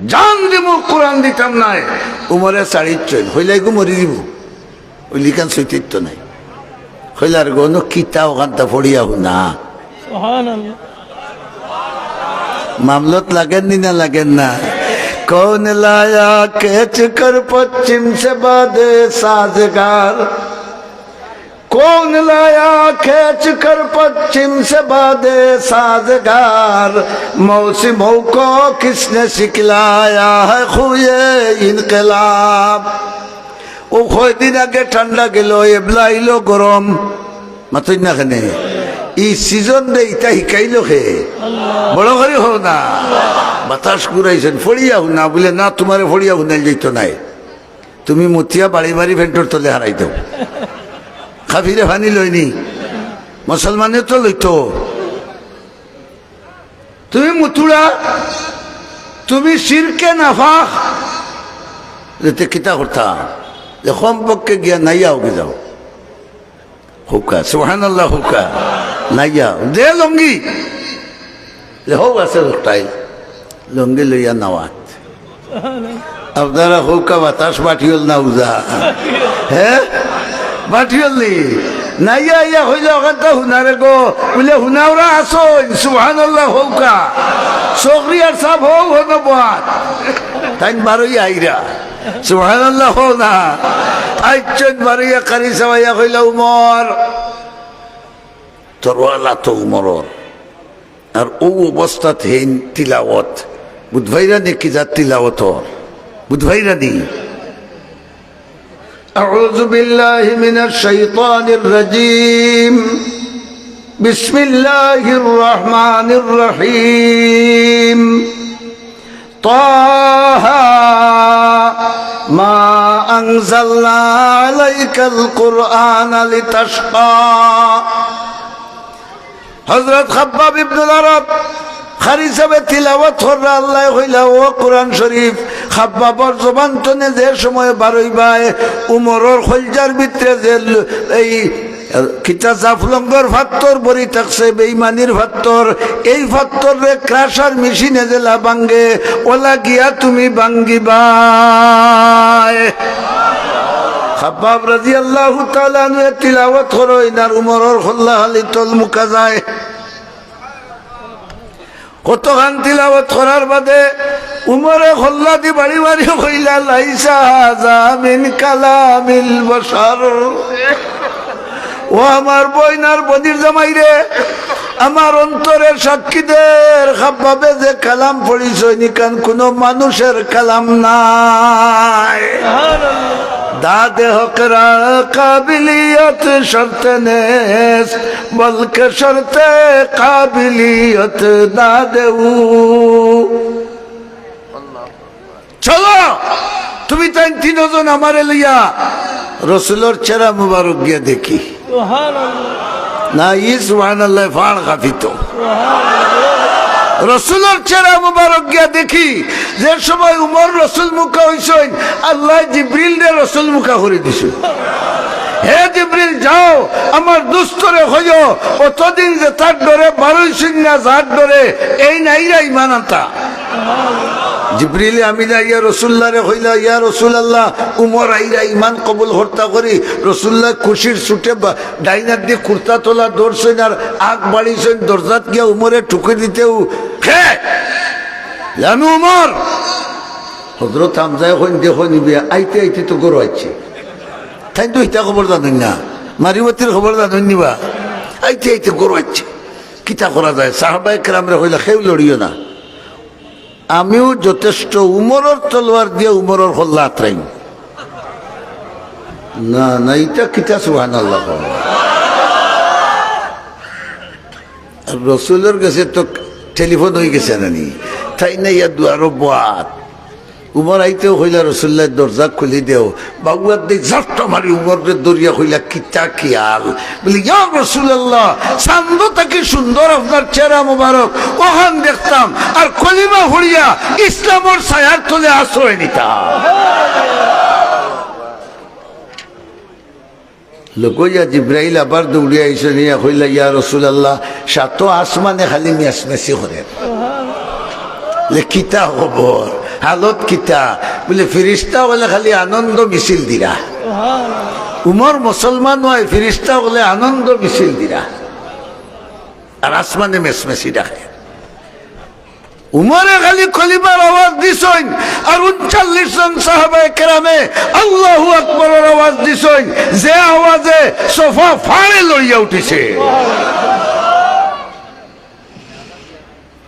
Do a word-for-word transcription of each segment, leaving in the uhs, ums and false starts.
জান দিমু, কোরআন দিতাম নায়। উমরে ছাড়িচ্ছইন, কইলা, "ইগু মরি দিবো।" অউ লিখান সইতইতো নায়। কইলা, "আর গো, অনো কিতা অখানতা পড়িয়া হুনা।" সুবহানাল্লাহ। মামলত লাগের নি না লাগের না? "কৌন লায়া খেচ কর পশ্চিম সে বাদে সাজগার, কৌন লায়া খেচ কর পশ্চিম সে বাদে সাজগার, মৌসিমোঁ কো কিসনে সিখলায়া হ্যায় খুয়ে ইনকিলাব।" অউ কয়দিন আগে ঠান্ডা গেল, এবলা আইলো গরম। মাতইন না কেনে? ই সিজনরে ইতা হিকাইলো কে? বড় করি কও না। বাতাস ঘুরাইছইন, পড়িয়া হুনা, বুলে, "না, তুমারে পড়িয়া হুনাইল যাইতো নায়, তুমি মুতিয়া বাড়ি বাড়ি ফেন্টর তলে হারাই দেও।" কাফিরে পানি লয়নি, মুসলমানে তো লইতো। তুমি মুতুড়া, তুমি শিরকে নাফাক, যেতে কিতা করতা? যে কমপক্ষে গিয়া নাইয়া অগি যাও। কউক্কা, সুবহানাল্লাহ কউক্কা। নাইয়া, দে লুঙ্গি। যে হউ আছে লোকটাই, লুঙ্গি লইয়া নাওয়াত। আপনারা কউক্কা বাতাস বাটিওল না উজা? হে? বাটিওল নি? নাইয়া আইয়া কইলা, "অখানতা হুনারে গো।" বুলে, "হুনাওরা আছইন।" সুবহানাল্লাহ কউক্কা। চকরিয়ার সাব হউ হনো বওয়াত। তাইন বারইয়া আইরা। সুবহানাল্লাহ কও না। আইচ্ছইন বারইয়া কারি সাব আইয়া কইলা, "উমর।" তরোয়াল আতো উমরর। আর অউ অবস্থাত হেইন তিলাওয়াত। বুঝবাইরা নি কিজাত তিলাওয়াত অর? বুঝবাইরা নি? أعوذ بالله من الشيطان الرجيم. بسم الله الرحمن الرحيم. طه. ما أنزلنا عليك القرآن لتشقى. হযরত খাব্বাব ইবনুল আরাত কারি সাবে তিলাওয়াত কররা, আল্লায় কইলা, "ও কোরআন শরীফ, খাব্বাবর জবান তনে যে সময় বারইবায়, উমরর কইলজার ভিতরে যে ল-, এই কিতা জাফলংগর ফাত্তর ভরি থাকছে, বেইমানির ফাত্তর, এই ফাত্তররে ক্রাশার মেশিনে যেলা ভাঙ্গে, অলা গিয়া তুমি ভাঙ্গিবায়।" খাব্বাব রাদিয়াল্লাহু তাআলা আনহুয়ে তিলাওয়াত করইন আর উমরর কল্লা খালি তলমুখা যায়। কতখান তিলাওয়াত করার বাদে উমরে কল্লাদি বাড়ি বাড়ি কইলা, "লাইসা হাযা মিন কালামিল বাশার।" ও আমার বইন আর বইনর জামাইরে, আমার অন্তরে সাক্ষী দের, খাব্বাবে যে কালাম পড়িছইন, ইখান কুনু মানুষর কালাম নায়। দাদে হক রা কাবিলিয়ত শর্ত নেস্ত, বলকে শর্তে কাবিলিয়ত দাদে উ। চলো, তুমি তাইন তিনজন আমারে লইয়া রসুলর চেহারা মুবারক গিয়া দেখি। না, ই সুবহানাল্লাহ, ফাড় কাঁপিত। রসুলর চেহারা মুবারক গিয়া দেখি, যে সময় উমর রসুল মুখা অইছইন, আল্লায় জিব্রিলরে রসুল মুখা করি দিছইন। "হে জিব্রিল, যাও, আমার দুস্তরে কইও, অতদিন যেতার ডরে বারইছইন না, যার ডরে, এইন আইরা ইমান আনতা।" জিব্রিলে আমিন আইয়া রসুল্লারে কইলা, "ইয়া রসুলাল্লাহ, উমর আইরা ইমান কবুল করতা করি।" রসুল্লায় খুশির ছুটে বা-, ডাইন আতদি কুর্তা তলা ধরছইন আর আগ বাড়িছইন, দরজাত গিয়া উমরে ঠুকি দিতেউ, "কে?" "আমি উমর।" হজরত হামজায় কইন, "দেখো নিবি, আইতে আইতে তো গরু আইছে।" তাইন তো ইতা খবর জানইন না, মারিবতির খবর জানইন নিবা। "আইতে আইতে গরু আইছে, কিতা করা যায়?" সাহাবায়ে কেরামরে কইলা, "কেউ লড়িও না।" আমিও যথেষ্ট, উমরর তলোয়ার দিয়া উমরর কল্লা আতরাইমু। না, না, ইটা কিতা সুবহানাল্লাহ কও? আর রসুলর গেছে তো টেলিফোন অইগেছে না নি? তাইন আইয়া দুয়ারো বওয়াত। উমর আইতেউ কইলা, "রসুল্লাহ, দরজা খুলি দেও।" বাউয়াত দেই ঝাপটা মারি উমররে ধরিয়া কইলা, "কিতা খিয়াল?" বলে, "ইয়া রাসূলুল্লাহ, চান্দ থাকি সুন্দর আপনার চেহারা মোবারক, অখান দেখতাম, আর কলিমা পড়িয়া ইসলামর ছায়ার তলে আশ্রয় নিতাম।" লগইয়া জিব্রাইল আবার দৌড়িয়া আইছইন, ইয়া কইলা, "ইয়া রাসূলুল্লাহ, সাত আসমানে খালি মেসমেসি করের।" লে, "কিতা খবর?" হালত কিতা? বুলে, ফিরিস্তা অকলে খালি আনন্দ মিছিল দিরা। উমর মুসলমান অয়, ফিরিস্তা অকলে আনন্দ মিছিল দিরা। আর আসমানে মেসমেসি ডাকে। উমরে খালি কলিমার আওয়াজ দিছইন, আর ঊনচল্লিশ জন সাহাবায়ে কেরামে আল্লাহু আকবরর আওয়াজ দিছইন, যে আওয়াজে সোফা ফাড়ে লড়িয়া উঠিছে।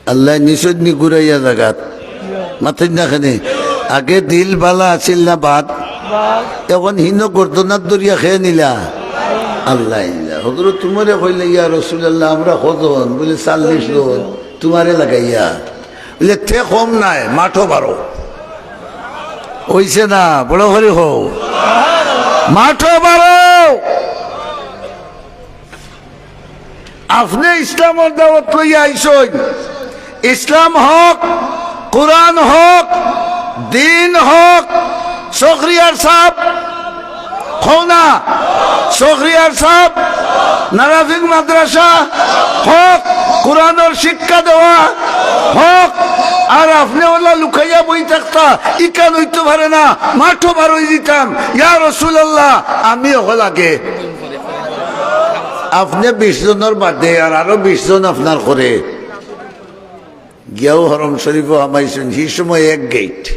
আল্লায় নিছইন নি ঘুরাইয়া জাগাত। মাতইন না কেনে? আগে দিল বালা আছিল না বাদ? অখন হিনো গর্দনাত ধরিয়া খেয়ে নিলা। আল্লায় নিলা। হযরত উমরে কইলা, "ইয়া রাসূলুল্লাহ, আমরা কতজন?" বুলে, "চল্লিশ জন।" তুমারে লাগাইয়া। বুলে, "তে কম নায়, মাঠো বারো।" অইছে না? বড় করি কও। মাঠো বারো। আপনে ইসলামর দাওয়াত লইয়া আইছইন। ইসলাম হক, কুরআন হক, দ্বীন হক। শখরিয়ার সাব, কও না? শখরিয়ার সাব, নারাফিং মাদ্রাসা হক, কুরআনর শিক্ষা দেওয়া হক। আর আপনে অলা লুকাইয়া বই থাকতা, ইখান অইতো পারে না, মাঠো বারই দিতাম। ইয়া রাসূলুল্লাহ, আমি অকল আগে। আপনে বিশ জনর বাদে আর আরো বিশ জন আপনার করে। গিয়াও হরম শরীফো হামাইছইন, হি সময় এক গেইট।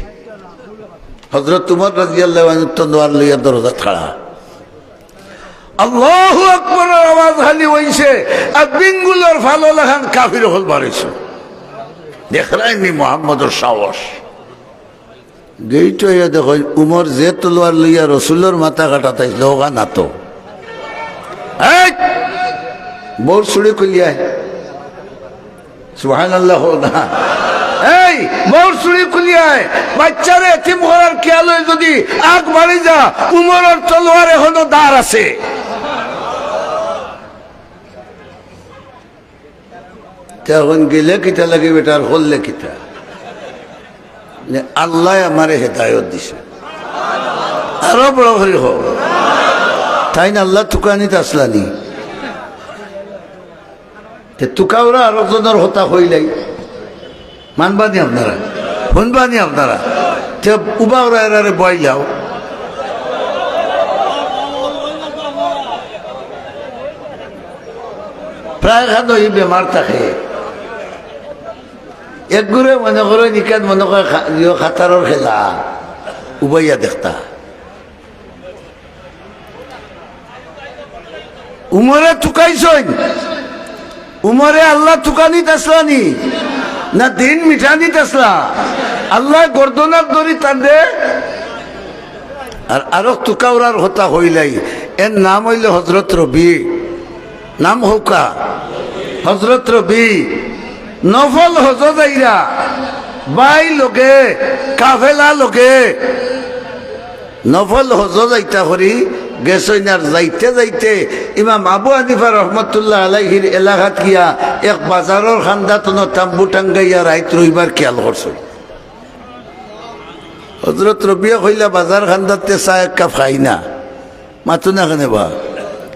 হযরত উমর রাদিয়াল্লাহু আনহু তলোয়ার লইয়া দরজাত খাড়া। আল্লাহু আকবরর আওয়াজ খালি অইছে, আর বিঙ্গুলর ফালো লাখান কাফির অকল বারইছে। দেখরায়নি মুহাম্মদর সাহস। গেইট অইয়া দেখইন, উমর যে তলোয়ার লইয়া রসুলর মাথা কাটাত আইছিল, অখান আতো। এই! বউর চুড়ি খুলিয়ায়। সুবহানাল্লাহ কও না। এই! বউর চুড়ি খুলিয়ায়। বাইচ্চারে এতিম করার খেয়াল অয় যদি আগ বাড়ি যা, উমরর তলোয়ার এখনো ধার আছে। তে অখন গেলে কিতা লাগে বেটা, আর করলে কিতা? নে, আল্লায় আমারে হেদায়ত দিছে। আরো বড় করি কও। তাইন আল্লার তুকানিত আছলা নি? তে তুকাউরা আরক জনর কথা কইলাই। মানবা নি আপনারা? হুনবা নি আপনারা? তে উবাউরা এরারে বওয়াইলাও। প্রায় খানো ই বেমার থাকে। একগুরে মনে করইন, ইখান মনে কয় খা-, ইয়ো খাতারর খেলা, উবাইয়া দেখতা। উমরে তুকাইছইন, উমরে আল্লার তুকানিত আছলা নি? না দিন মিটানিত আছলা? আল্লায় গর্দনাত ধরি টানরে। আর আরক তুকাউরার কথা কইলাই, এর নাম অইলো হজরত রবি। নাম কউক্কা, হজরত রবি। নফল হজো যাইরা, বাই লগে, কাফেলা লগে। নফল হজো যাইতা করি গেছইন, আর যাইতে যাইতে ইমাম আবু হানিফা রহমতুল্লাহ আলাইহির এলাকাত গিয়া এক বাজারর কান্দাত অনো তাম্বু টাঙ্গাইয়া রাইত রইবার খেয়াল করছইন। হজরত রবিয়ে কইলা, "বাজার কান্দাত তে চা এক কাপ খাই না।" মাতো না কেনে বা?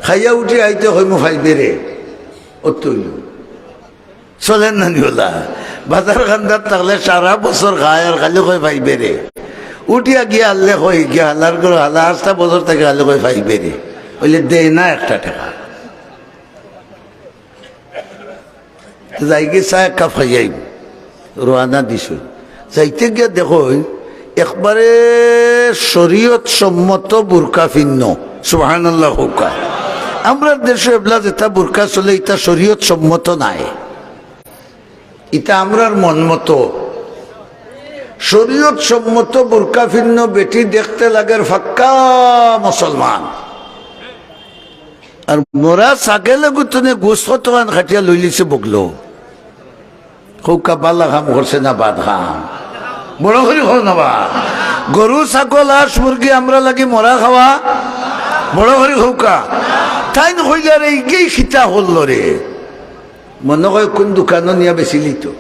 "খাইয়া উঠি আইতে কইমু পাইবে রে।" অত অইলো। চলের না নি অলা? বাজার কান্দাত থাকলে সারা বছর খায় আর খালি কয় পাইবে রে। উঠিয়া গিয়া হারলে কয়, গিয়া হালার ঘরো হালা, আস্তা বছর থাকি খালি কয় পাইবে রে। অইলে দেয় না একটা টেকা। যাইগি চা এক কাপ খাইয়া আইমু। রওয়ানা দিছইন। যাইতে গিয়া দেখইন, একবারে শরীয়ত সম্মত বুরকা ফিন্দা। সুবহানাল্লাহ কউক্কা। আমরার দেশো এবলা যেটা বুরকা চলে, ইটা শরীয়ত সম্মত নায়। ইটা আমরার মন মতো। শরীয়ত সম্মত বুরকা ফিন্দা বেটি দেখতে লাগের পাক্কা মুসলমান। আর মরা ছাগলে গুতনে গোস্ত কতখান কাটিয়া লইলিছে বগলো। কউক্কা বালা কাম করছে না বাদ কাম? বড় করি কও না বা। গরু, ছাগল, হাঁস, মুরগি আমরার লাগি মরা খাওয়া? বড় করি কউক্কা। তাইন কইলা রে, ইগেই কিতা করলো রে? মনো কয় কুন দোকানো নিয়া বেচিলিতো।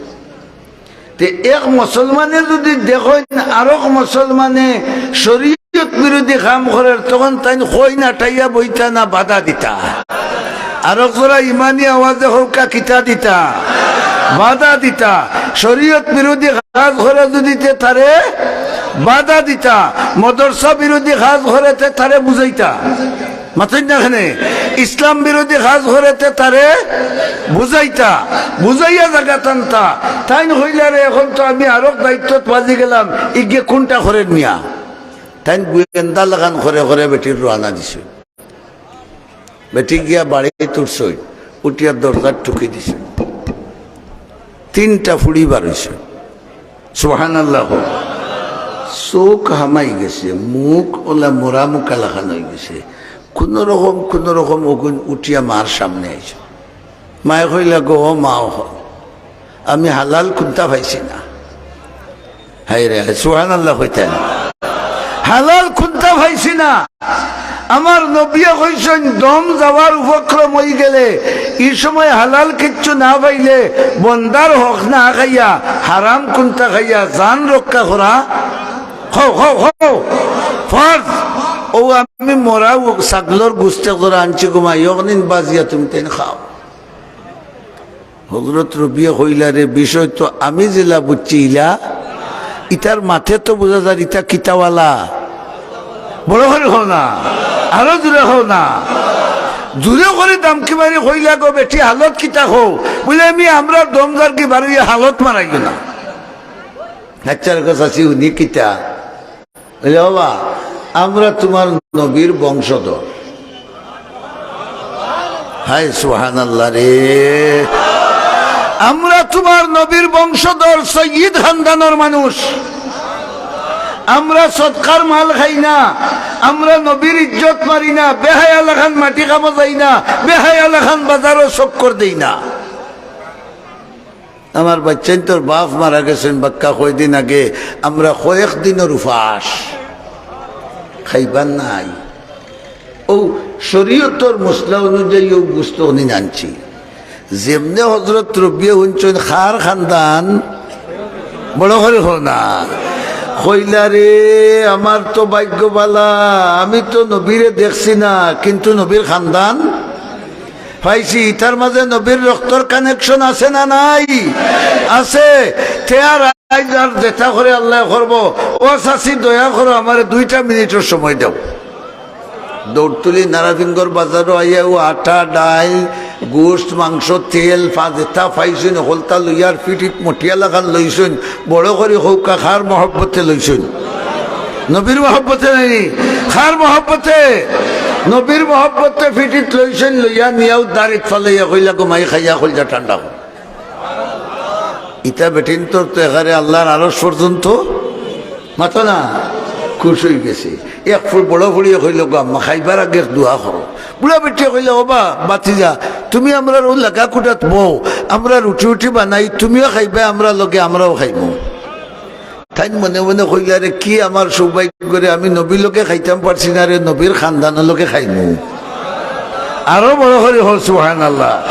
তে এক মুসলমানে যুদি দেখইন আরক মুসলমানে শরীয়ত বিরোধী কাম করের, তখন তাইন কইন আটাইয়া বইতা না বাধা দিতা? আরক জোরা ইমানি আওয়াজে কউক্কা, কিতা দিতা? বাধা দিতা। শরীয়ত বিরোধী কাজ করে যদি তে তারে বাধা দিতা, মাদ্রাসা বিরোধী কাজ করে তে তারে বুঝাইতা। মাতইন না কেনে? ইসলাম বিরোধী কাজ করে তে তারে বুঝাইতা, বুঝাইয়া জাগাত আনতা। তাইন কইলা রে, এখন তো আমি আরক দায়িত্বত বাজি গেলাম, ইগে কুনটা করের মিয়া? তাইন গোয়েন্দা লাখান করে করে বেটির রওয়ানা দিছে। বেটি গিয়া বাড়িত উঠছইন, উঠিয়া দরজার ঠুকি দিছইন। তিনটা ফুড়ি বার অইছইন। সুবহানাল্লাহ। চউখ হামাই গেছে, মুখ অলা মরা মুখা লাখান অই গেছে। কুনু রকম, কুনু রকম অগুন উঠিয়া মার সামনে আইছইন। মায়ে কইলা, "গো, ও মা, ও, আমি হালাল কুন্তা পাইছি না।" হায় রে, হায়, সুবহানাল্লাহ কইতা না। হালাল কুন্তা পাইছি না। আমার নবিয়ে কইছইন, দম যাওয়ার উপক্রম অই গেলে, ই সময় হালাল কিচ্ছু না পাইলে, বন্দার হক না খাইয়া, হারাম কুন্তা খাইয়া জান রক্ষা করা। হও, হও, হও। ফরজ। ও আমি মরা ও ছাগলর গুস্তে করে আনছি, ঘুমাই, অখনিন বাজিয়া তুমি তেন খাও। হজরত রবিয়ে কইলা, "রে, বিষয় তো আমি যেলা বুঝছি ইলা, ইতার মাতে তো বুঝা যার ইতা কিতাওয়ালা।" বড় করি কও না, আরো জুরে কও না। জুরে করি দামকি মারি কইলা, "গো বেটি, হালত কিতা কও?" বুলে, "আমি আমরার দম যার কি বারইয়া হালত মারাইও না।" আচ্ছা, রে গো চাচি, হুনি কিতা? বলে, "বাবা, আমরা তুমার নবীর বংশধর।" হায় সুবহানাল্লাহ রে, আমরা তুমার নবীর বংশধর, সৈয়দ খানদানর মানুষ। আমরা সদকার মাল খাই না, আমরা নবীর ইজ্জত মারি না, বেহায়া লাখান মাটি কামো যাই না, বেহায়া লাখান বাজারো চক্কর দেই না। আমার বাচ্চাইন্তর বাপ মারা গেছইন বাক্কা কয়দিন আগে, আমরা কয়েক দিনর উপাস, খাইবার নাই। ও শরীয়তর মসলা অনুযায়ী ও গুস্ত অখনিন আনছি। যেমনে হজরত রবিয়ে হুনছইন, "কার খানদান?" বড় করি কও না। কইলা, "রে, আমার তো ভাগ্য বালা, আমি তো নবীরে দেখছি না, কিন্তু নবীর খানদান পাইছি, ইতার মাঝে নবীর রক্তর connection আছে না নাই?" আছে। তে আর আইজ আর যেতা করে আল্লায় করবো। ও চাচি, দয়া করো, আমারে দুইটা মিনিটর সময় দেও। দৌড়তুলি নারাফিঙ্গর বাজারো আইয়া ও আটা, ডাইল, গোস্ত, মাংস, তেল, পা-, যেতা পাইছইন, হকলতা লইয়ার ফিটিত মটিয়া লাখান লইছইন। বড় করি কউক্কা, কার মহব্বতে লইছইন? নবীর মহব্বতে নায়নি? কার মহব্বতে? নবীর মহব্বতে ফিটিত লইছইন, লইয়া নিয়াও দাড়িত ফালাইয়া কইলা, "ঘুমাই খাইয়া কইলজা ঠান্ডা কর।" ইতা বেটিন্তর তো একেবারে আল্লার আরশ পর্যন্ত, মাতো না, খুশ অই গেছে। এক ফু-, বড় ফুড়িয়ে কইল, "গো আম্মা, খাইবার আগে এক দোয়া করো।" বুড়া বেটিয়ে কইলা, "ও বা, বাতিজা, তুমি আমরার অউ লাগা কুটাত বও, আমরা রুটি উটি বানাই, তুমিও খাইবায় আমরার লগে, আমরাও খাইমু।" তাইন মনে মনে কইলা, "রে, কি আমার সৌভাগ্য রে, আমি নবীর লগে খাইতাম পারছি না রে, নবীর খানদানর লগে খাইমু।" আরো বড় করি কও সুবহানাল্লাহ।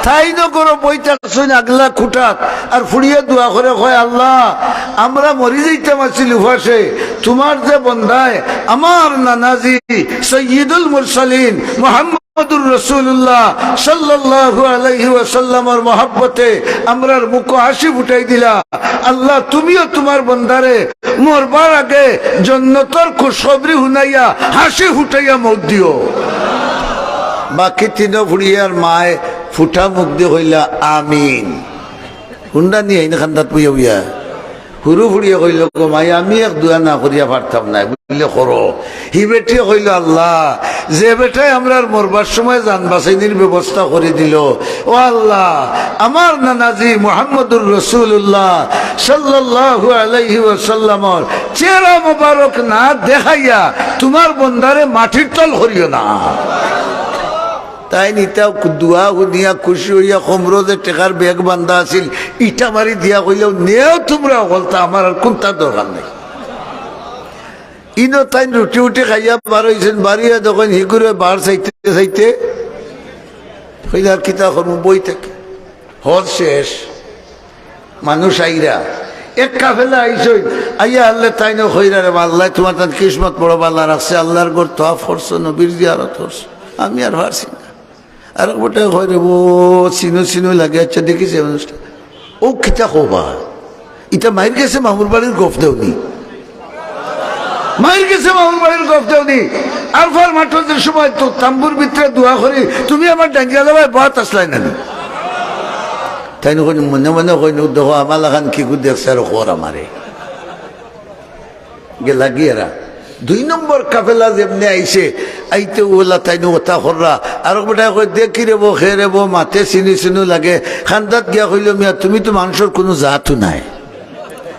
তাইন ঘরো বই থাকছইন আগলা কুটাত, আর ফুড়িয়ে দোয়া করে কয়, "আল্লাহ, আমরা মরি যাইতাম আছিল উপাসে, তুমার যে বন্দায় আমার নানাজি সৈয়দুল মুরসালিন মুহাম্মদ মুহাম্মদুর রাসূলুল্লাহ সাল্লাল্লাহু আলাইহি ওয়াসাল্লামর মহব্বতে আমরার মুখো হাসি ফুটাই দিলা। আল্লাহ, তুমিও তুমার বন্দারে মরবার আগে জন্নতর খুশখবরি হুনাইয়া হাসি ফুটাইয়া মউত দিও।" বাকি তিনো ফুড়িয়ার মায়ে ফুটা মুখ দি কইলা, "আমিন।" হুন্ডা নিয়া ইন খান্দাত বইয়া বইয়া। হুরু ফুড়িয়ে কইল, "গো মাই, আমি এক দোয়া না করিয়া পারতাম নায়।" বুলে, "করো।" হি বেটিয়ে কইল, "আল্লাহ, যে বেটায় আমরার মরবার সময় জান বাঁচাইনির ব্যবস্থা করি দিল, ও আল্লাহ, আমার নানাজি মুহাম্মদুর রাসূলুল্লাহ সাল্লাল্লাহু আলাইহি ওয়াসাল্লামর চেহারা মোবারক না দেখাইয়া তুমার বন্দারে মাটির তল করিও না।" তাইন ইতা দোয়া হুনিয়া খুশি অইয়া কমরো যে টেকার ব্যাগ বান্ধা আছিল, ইটা মারি দিয়া কইলা, "নেও তুমরা হকলতা, আমার আর কুন্তার দরকার নাই।" ইনো তাইন রুটি উটি খাইয়া বার অইছইন, বাড়িয়া দেখইন হিগুরে বার চাইতে চাইতে কইলা, "আর কিতা করমু, বই থাকি।" হজ শেষ, মানুষ আইরা, এক কাফেলা আইছইন, আইয়া হারলে তাইনও কইরা, "রে বা, আল্লায় তুমার তান কিসমত বড় বালা রাখছে, আল্লার ঘর তওয়াফ করছো, নবীর জিয়ারত করছো, আমি আর পারছি না।" আর এক বেটায় কয়, "রে বো, চিনু চিনু লাগে, আচ্ছা, দেখিছে মানুষটা।" ও কিতা কও বা? ইতা মাইর গেছে মামুর বাড়ির গফ দেওনি। মাইর গেছে মামুর বাড়ির গফ দেওনি। আরফার মাঠো যে সময় তো তাম্বুর ভিতরে দোয়া করি, তুমি আমার ডাঙ্গিয়ালা ভাই বাত আসলাই না নি? তাইন কইন, মনে মনে কইন, "দেখো, আমার লাখান কিগু দেখছে আর খর আমারে।" গেলা গিয়ারা। দুই নম্বর কাফেলা যেমনে আইছে, আইতে ওলা তাইন কথা কররা। আরক বেটায় কয়, "দেখি রে বো, খে রে বো, মাতে চিনি চিনু লাগে।" খান্দাত গিয়া কইল, "মিয়া, তুমি তো মানষর কুনু জাতও নায়।"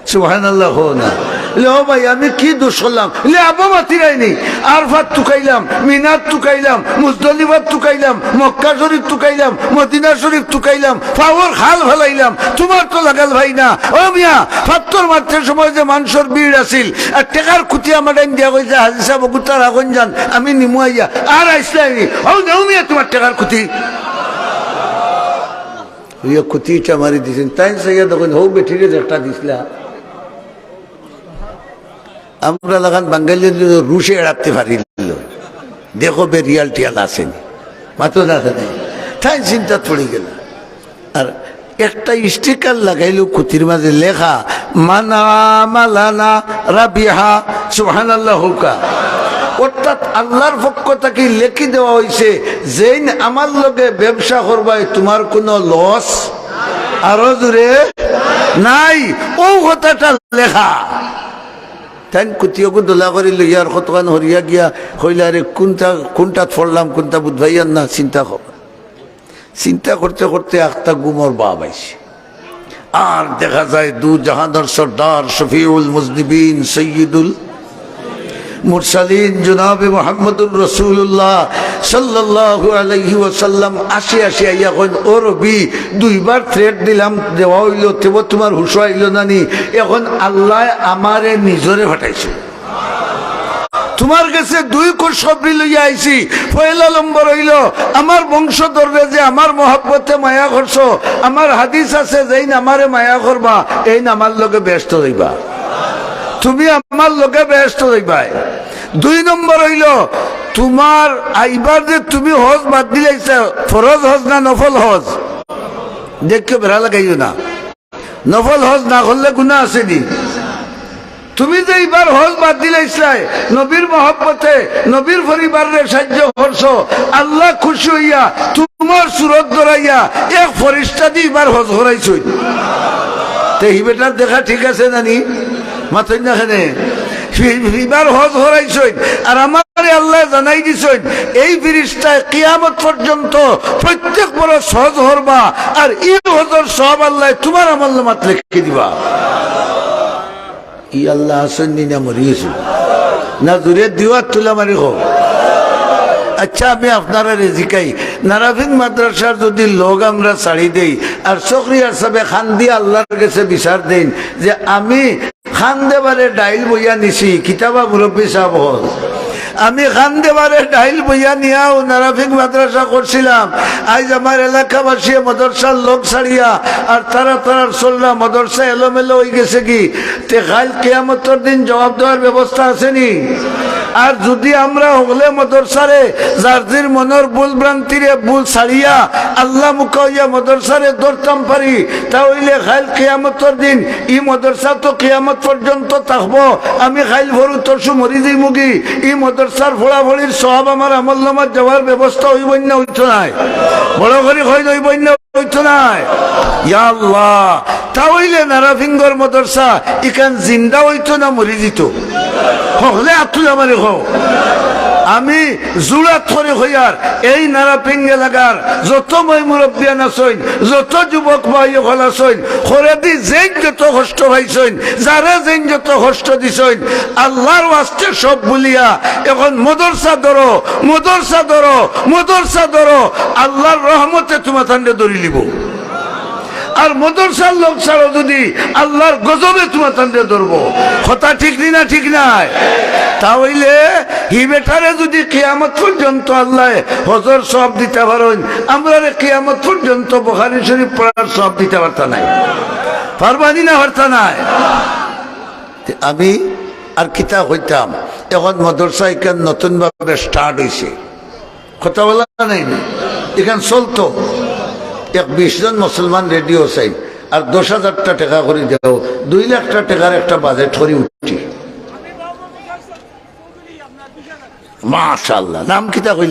সুবহানাল্লাহ কও না। বলে, "ও ভাই, আমি কি দোষ করলাম?" বলে, "আবো মাতিরাইনি, আরফাত তুকাইলাম, মিনাত তুকাইলাম, মুজদলিফাত তুকাইলাম, মক্কা শরীফ তুকাইলাম, মদিনা শরীফ তুকাইলাম, ফাওর খাল ফালাইলাম, তুমার তো লাগাল ভাই না।" ও মিয়া, ফাত্তর মারতে সময় যে মানষর ভিড় আছিল, আর টেকার খুতি আমার ডাইন দিয়া কইছে, "হাজি সাব, অগুতা রাখইন যান, আমি নিমু আইয়া।" আর আইসলাইনি। ও নেও মিয়া, তুমার টেকার খুতি। অইয়া খুতি ইটা মারি দিছইন। তাইন চাইয়া দেখইন, হউ বেটিরে যেটা দিছলা। আমরা লাখান বাঙালি রুশে এড়াতে পারিল। দেখো বে রিয়াল টিয়াল আছেনি। মাতো না থাকে। তাইন চিন্তাত পড়ি গেলা। আর একটা স্টিকার লাগাইল খুতির মাঝে লেখা, "মান আমালানা রাবিহা।" সুবহানাল্লাহ কউক্কা। অর্থাৎ আল্লার পক্ষ থাকি লেখি দেওয়া অইছে, "যেইন আমার লগে ব্যবসা করবায়, তুমার কুনু লস।" আরো জোরে, "নাই।" অউ কথাটা লেখা। তাইন খুতিওগু দলা করি লইয়া আর কতখান হরিয়া গিয়া কইলা, "আরে কুনটা, কুনটাত পড়লাম, কুনটা বুঝবাইয়ার না, চিন্তা কর।" চিন্তা করতে করতে আখতা ঘুমর ভাব আইছে। আর দেখা যায় দু জাহানর সর্দার, শফিউল মুজনিবিন, সৈয়দুল মুরসালিন জনাবে মুহাম্মদুর রাসূলুল্লাহ সাল্লাল্লাহু আলাইহি ওয়াসাল্লাম আসি আসি আইয়া কইন, "ও রবি, দুইবার threat দিলাম, দেওয়া অইল, তেবো তুমার হুশ আইল না নি? এখন আল্লায় আমারে নিজরে পাঠাইছে। তুমার গেছে দুই খুশখবরি লইয়া আইছি। পয়লা নম্বর অইল, আমার বংশধররে যে আমার মহব্বতে মায়া করছো, আমার হাদিস আছে, যেইন আমারে মায়া করবা, এইন আমার লগে বেহেস্তো যাইবা।" তুমি আমার লগে বেহেস্তো যাইবায়। দুই নম্বর অইল, তুমার আইবার যে তুমি হজ বাদ দিলাইছো, ফরজ হজ না নফল হজ? দেখিও বেড়া লাগাইও না, নফল হজ না করলে গুনা আছেনি? তুমি যে ইবার হজ বাদ দিলাইছলায়, নবীর মহব্বতে, নবীর পরিবাররে সাহায্য করছো, আল্লাহ খুশি অইয়া তুমার সুরত ধরাইয়া এক ফরিস্তা দি ইবার হজ করাইছইন। তে হি বেটার দেখা ঠিক আছে না নি? মাতইন না কেনে? হি-, ইবার হজ করাইছইন। আর আমারে আল্লায় জানাই দিছইন, এই ফিরিস্তায় কিয়ামত পর্যন্ত প্রত্যেক বরস হজ করবা, আর ই হজর সওয়াব আল্লায় তুমার আমলনামাত লেখি দিবা। ই আল্লাহ আছইন নি না মরি গেছইন? না জোরে দিও আর তুলা মারি কও। আচ্ছা, আমি আপনারারে জিকাই, নারাফিং মাদ্রাসার যদি লগ আমরা ছাড়ি দেই, আর চকরিয়ার সাবে খান দিয়া আল্লার গেছে বিচার দেইন যে আমি খান দেবারে ডাইল বইয়া নিছি, কিতা বা মুরব্বি সাব অকল, আমি খান দেবারে ডাইল বইয়া নিয়াও নারাফিং মাদ্রাসা করছিলাম। আইজ আমার এলাকাবাসীয়ে মাদ্রাসার লগ ছাড়িয়া আর তারা তারার চলরা মাদ্রাসা এলোমেলো অইগেছেগি। তে কাইল কিয়ামতর দিন জবাব দেওয়ার ব্যবস্থা আছেনি? আর যদি আমরা হকলে মাদ্রাসারে যার যির মনর ভুল ভ্রান্তিরে ভুল ছাড়িয়া আল্লামুখা অইয়া মাদ্রাসারে ধরতাম পারি, তা অইলে কাইল কিয়ামতর দিন ই মাদ্রাসা তো কিয়ামত পর্যন্ত থাকবো। আমি কাইল পরশু মরি যাইমুগি, ই মাদ্রাসার পড়াপড়ির সওয়াব আমার আমলনামাত যাওয়ার ব্যবস্থা অইবো না অইতো নায়? বড় করি কইন, অইবো না অইতো নায়? ইয়া আল্লাহ, তা অইলে নারাফিংগর মাদ্রাসা ইখান জিন্দা অইতো না মরি যিতো? হকলে আত তুলা মারি কও। আমি জুড়াত করি কইয়ার, এই নারাফিং এলাকার যত ময় মুরব্বিয়ান আছইন, যত যুবক ভাই অকল আছইন, খরেদি যেইন যত কষ্ট পাইছইন, যারে যেইন যত কষ্ট দিছইন, আল্লার ওয়াস্তে সব ভুলিয়া এখন মাদ্রাসা ধরো, মাদ্রাসা ধরো, মাদ্রাসা ধরো। আল্লার রহমতে তুমাতানরে ধরি লিবো। আর মাদ্রাসার লগ ছাড়ো যদি, আল্লার গজবে তুমাতানরে ধরবো। কথা ঠিক নি না ঠিক নায়? তা অইলে হি বেটারে যদি কিয়ামত পর্যন্ত আল্লায় হজর সওয়াব দিতা পারইন, আমরারে কিয়ামত পর্যন্ত বুখারী শরীফ পড়ার সওয়াব দিতা পারতা নায়। পারবা নি না পারতা নায়? তে আমি আর কিতা কইতাম, এখন মাদ্রাসা ইখান নতুন ভাবে start অইছে, কথা বলা নাই না, ইখান চলতো। এক বিশ জন মুসলমান রেডিও চাই, আর দশ হাজারটা টেকা করি দেও, দুই লাখটা টেকার একটা বাজেট করি উঠি। মাশাআল্লাহ, নাম কিতা কইলা?